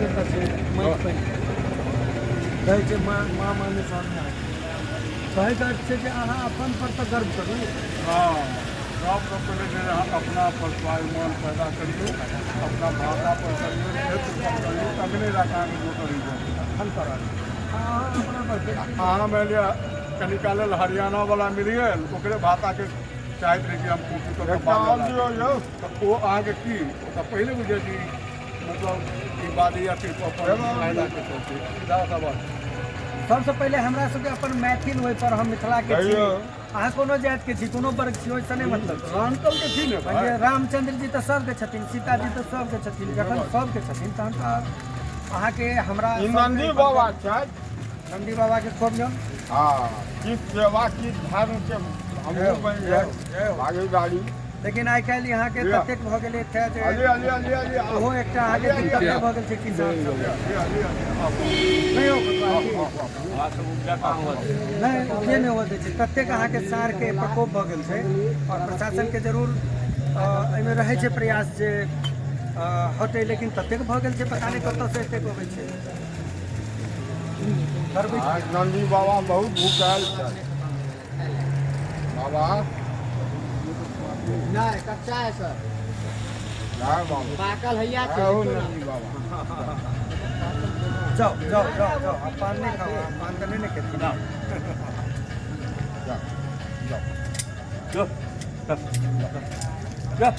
एतऽ छै माटि पानि कहै छै माँ माँ माने सामने कहैके अर्थ छै जे अहाँ अपन पर तऽ गर्व करू। हँ, सबसँ पहिले जे अहाँ अपना पर स्वाभिमान पैदा करियौ, अपना भाषा पर करियौ, क्षेत्र पर करियौ, तखने जाकऽ अहाँके दोसर ई गप तखन करत अहाँ अपना पर। अहाँ मानि लिअ कनि काल लेल हरियाणावला मिल गेल, ओकरे भाषाके चाहैत रहै कि हम कॉपी कऽ कऽ एकटा आओर बाजऽ दियौ यौ। तऽ ओ अहाँके की ओकरा पहिले बुझै छी, मतलब ई बाजैया सिर्फ अपन फायदाके चलते। सीधा सवाल। सबसँ पहिले हमरा सबके अपन मैथिल ओहि पर हम मिथिलाके छी। कहियौ। अहाँ कोनो जातिके छी, कोनो वर्ग छी, ओहिसँ नहि मतलब छै। मिथिलाञ्चलके छी ने भाइ। मानि रामचंद्र जी तऽ सबके छथिन, सीता जी तऽ सबके छथिन। जखन सबके छथिन तहन तऽ अहाँके हमरा ई सबके नन्दी बाबा छथि। नन्दी बाबाके खोबियौन। हँ, किछु सेवा किछु धर्मके हमहूँ बनि जाय भागीदारी। लेकिन आइ काल्हि अहाँके लिअ। ततेक भऽ गेलै जे अली अली अली अली ओहो एकटा अहाँके दिक्कत भऽ गेल छै किसान सबके। नहि हो नहि उपजे नहि हुअ दै छै, ततेक अहाँके साँढ़के प्रकोप भऽ गेल छै। आओर प्रशासनके जरूर एहिमे रहै छै प्रयास जे हटै, लेकिन ततेक भऽ गेल छै, पता नहि कतऽसँ एतेक अबै छै। करबै आज नन्दी बाबा बहुत भूखायल छथि बाबा। नहीं, कच्चा है सर। जय बाबा। पाकल हैया छै। जय हो नन्दी बाबा। जाओ जाओ जाओ जाओ, आप पान नहीं खाओ, आप पान तऽ नहि ने खेथिन। जाओ जाओ। जो जो।